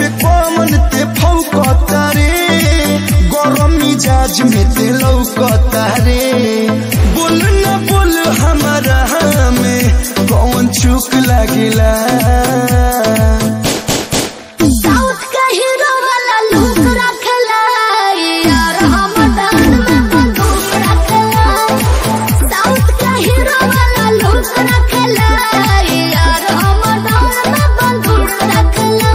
पे कौन ते फौकता रे, गरम मिजाज में ते लौकता रे। बोल न बोल हमारा में कौन चूक लागेला। साउथ का हीरो वाला लुक रखला यार, हम डाल में बंदूक रखला। साउथ का हीरो वाला लुक रखला यार, हम डाल में बंदूक रखला।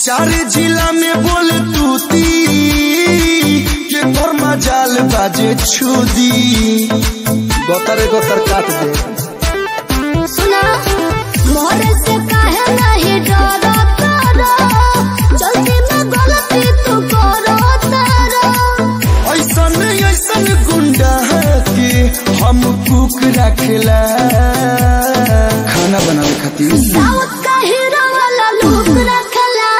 चार जिला में बोल तूती के कर्मा जाल बाजे छुदी, गोतरे गोतर काट दे। सुना मोरे से काहे नहीं डरो तारो, चलती में गलती तू करो तारो। ऐसन ऐसन गुंडा के हम कुक रखला खाना बनावे खातिर। साउथ का हीरो वाला लुक रखला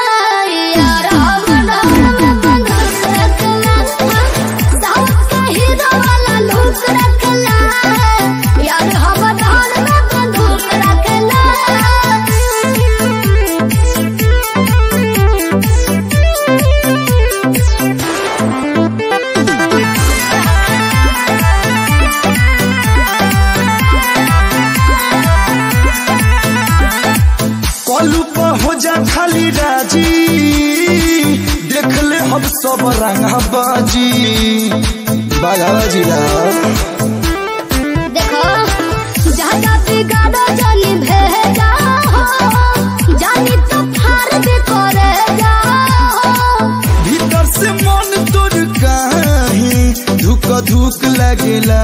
यार, हम डाल में बंदूक रखला। साउथ का हीरो वाला लुक रखला यार, हम डाल में बंदूक रखला। कलू पर हो जा खाली राजी, देख ले हम सब रंगा बाजी बाघा जिला। देखो ज्यादा बिगाड़ो जानी भेजा हो, जानी तो फार भी करे जाओ। भीतर से मन तोर काहे धुक धुक लगेला।